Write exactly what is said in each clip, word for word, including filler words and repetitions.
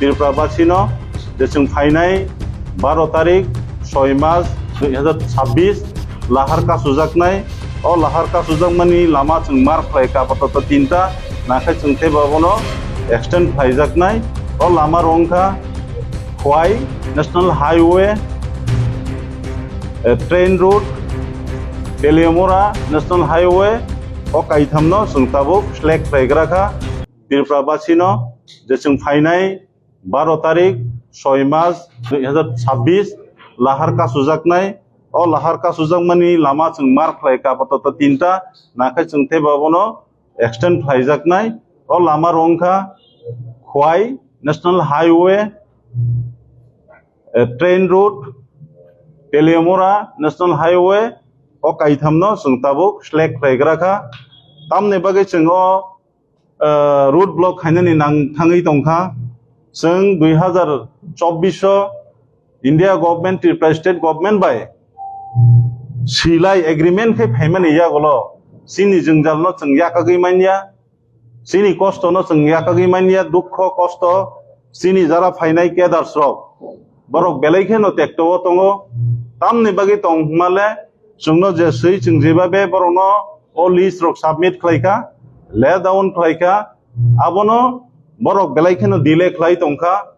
Tripura basino je chwng phainai baro tarik soi mas dui hazar chabbish lahar kasujaknai. O lahar kasujakmani lama chwng mar khlai ka apatot tinta, nakhai chwng teibo abono extend khlaijaknai. O lama rok wngkha Khwai National Highway, eh, Train Road, Teliamura National Highway, o kaithamno chwng tabuk select khlaigra kha. Tripura basino je chwng phainai baro tarik soi mas dui hazar chabbish lahar kasujaknai. O lahar kasujakmani lama chwng mar khlai ka apatot tinta, nakhai chwng teibo abono extend khlaijaknai. O lama rok wngkha Khwai National Highway, eh, Train Road, Teliamura National Highway, o kaithamno chwng tabuk select khlaigra kha. Tamni bagwi chwng o, eh, road block khainani nang thangwi tongkha. Chwng dui hazar chobbish o India government, Tripura state government bai silai agreement khe phaimani yagulo chini jwngjalno chwng yakagwi manya, chini kostono chwng yakagwi manya, dukho kosto chini jara phainai cadres rok, borok belai kheno tekto o tongo. Tamni bagwi tong hwnmale chwngno je swi chwng jebabe borokno o list rok submit khlai kha, lay down khlai kha, abono borok belai kheno delay khlai tongkha.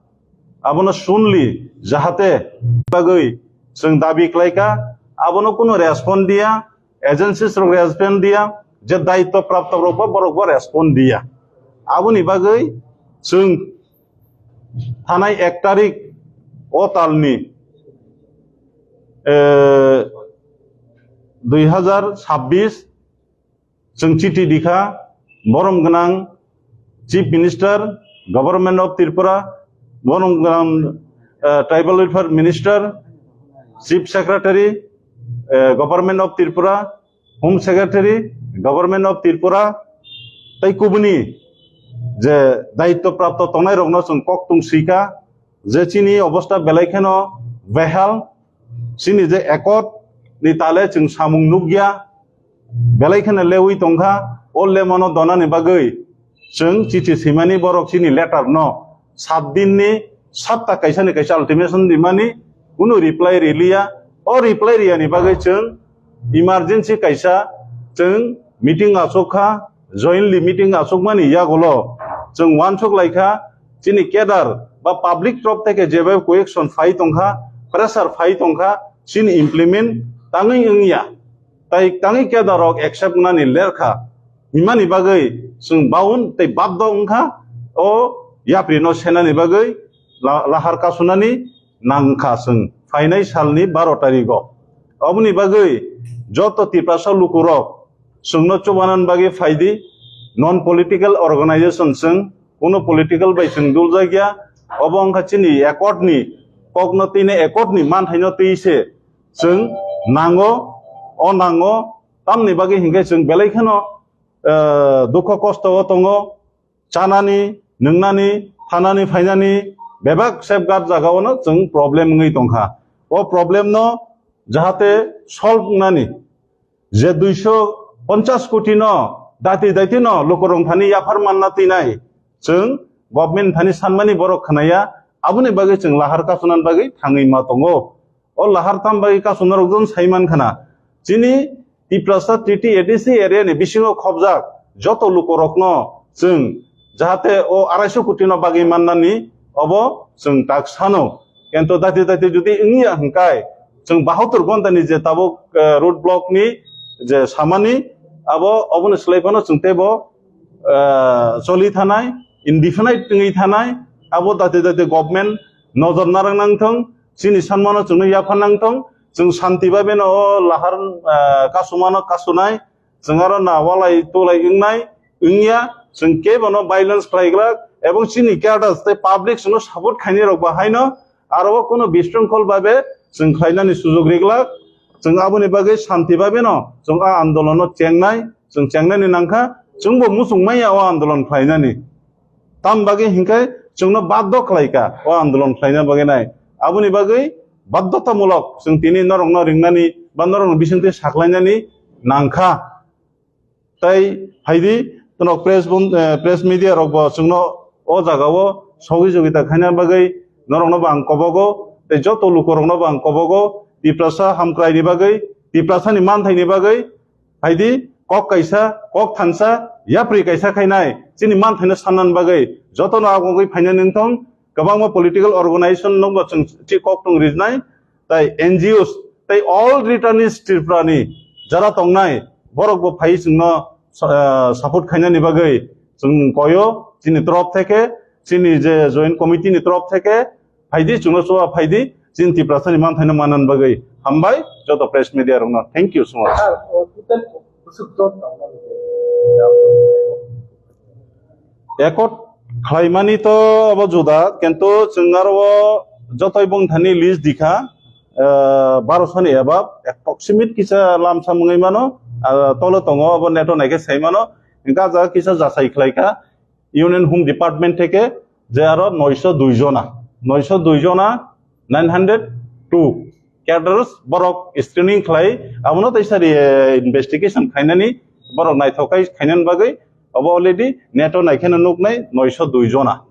Abono sunli jahate bagwi chwng dabi khlai kha, abono kuno respond diya, agencies rok respond diya, je daitto prapto rok bo borok bo respond diya. Aboni bagwi chwng thanai ek tarik o talni, eh, dui hazar chabbish chwng chiti dikha, borom gwnang Chief Minister, Government of Tripura, borom gwnang, eh, Tribal Welfare Minister, Chief Secretary, eh, Government of Tripura, Home Secretary, Government of Tripura, tei kubuni je daitto prapto tongnai rokno chwng kok tung sika je chini obostha belai kheno behal, chini je accord ni tale chwng samung nukya, belai kheno lewi tongkha. O lemano donani bagwi chwng chithi swimani borok chini letter no sat din ni satta kaisa ni kaisa ultimatum dimani kunu reply riliya. O reply riyani bagwi chwng emergency kaisa chwng meeting achuk kha, jointly meeting achukmani yagulo chwng uansuk lai kha, chini cadre ba public top theke jeba question phai tongkha, pressure phai tongkha, chini implement tangwi wngya, tai tangwi cadre rok accept nani lerkha himani bagwi chwng baun tei baddo wngkha o yapri no senani bagwi la-, lahar kasunani nangkha chwng phainai salni baro tarigo. Oboni bagwi joto Tiprasa lukurok chwngno chubanan bagwi phaidi, non political organization chwng, kuno political bai chwng duljakya, obo wngkha chini accord ni kokno twi nai, accord ni manthaino twi se chwng nango, o nango, tamni bagwi hinkhe chwng belai kheno, eh, dukho kosto o tongo, chanani, nwngnani, thanani, phainani bebak safeguard jagao no chwng problem wngwi tongkha. O problem no jahate solve wngnani je duiso ponchas koti no dati dati no lukurok thani yaphar manna twi nai chwng government thani sanmani borok khnaya, aboni bagwi chwng lahar kasunani bagwi thangwi ma tongo. O lahar tam bagwi kasunarok jwn sai man khana. Chini Tiprasa T T A D C area ni bisingo khobjak joto lukurokno chwng jahate o arai sho koti no bagwi mannani obo chwng tak sano. Kento dati dati jodi wngya hwnkhe chwng bahatur ghonta ni je tabuk, eh, road block ni je samani abo oboni slai phano chwng teibo, eh, choli thanai, indefinite wngwi thanai, abo dati dati government nojor narwk nang thung, chini sanmano chwngno yapha nang thung, chwng shanti babeno o lahar, eh, kasumano kasunai, chwng aro na walai tulai wngnai, wngya, chwng kebono violence khlaiglak, ebong chini cadres tei public chwngno support khainai rok bo haino, aro o kuno bisrwngkhol babe chwng khlainani sujok riglak, chwng aboni bagwi shanti babeno chwng a andolono chengnai, chwng chengnani nangkha, chwngbo muchung manya o andolon khlainani. Tam bagwi hinkhe chwngno baddo khlaika o andolon khlaina bagwi nai. Aboni bagwi baddotamulok chwng tini norokno ringnani ba norokno bisingtwi saklainani nangkha. Tai phaidi, tono press bun-, eh, press media rokbo chwngno o jagao sogwi jogita khaina bagwi norokno bo ang kobogo, tei joto lukurokno bo ang kobogo, Tiprasa hamkraini bagwi, Tiprasani manthaini bagwi, phaidi kok kaisa, kok thansa, yapri kaisa khainai, chini manthaino sannani bagwi jotono agogwi phainani wngthong, kwbangma political organization nokbo chwng chi kok tong rijnai, tai N G Os, tai all returnees Tripura ni jara tongnai, borok bo phai chwngno, ah, support khainani bagwi chwng koyo, chini torop theke, chini je joint committee ni torop theke, phaidi chwngno chuwa phaidi, chini Tiprasa ni manthaino manani bagwi. Hambai joto press media rokno. Thank you so much. Sir, o total bwswk dot tangmani? Accord khlaimani to abo juda, kintu chwng aro o jotoi bwng thani list dikha, ah, barosoni above, approximate kisa lamsam wngwi mano, ah, tolo tongo, abo neto naikhe sai mano, hwnkhe ah jaga kisa jasai khlaikha Union Home Department theke je aro noisho dui jona, noisho dui jona, nine hundred two cadres borok screening khlai, abono teisa ri, eh, investigation khainani, borok naithok khai khainani bagwi, abo already neto naikheno nuknai noisho dui jona.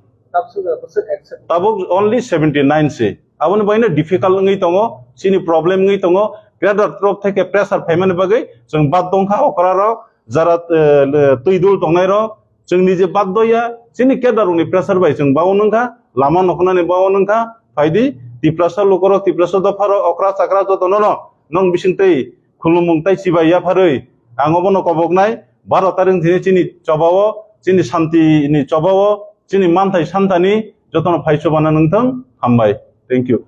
Tabuk only seventy nine se. Aboni bagwino difficult wngwi tongo, chini problem wngwi tongo, cadre torop theke pressure phaimani bagwi chwng bad dongkha okrarok, jara, eh, twi dul tongnairok, chwng nije bad doya, chini cadre rokni pressure bai chwng bao nungkha, lama noknani bao nungkha, phaidi Tiprasa lukorok, Tiprasa dopharok, okra chakra jotono no nong bising tei khulumung tai chibai yapharwi ang obono koboknai, baro tarik thini chini chobao, chini santini chobao, chini manthai santani jotono phai chobana nungthang, hambai. Thank you.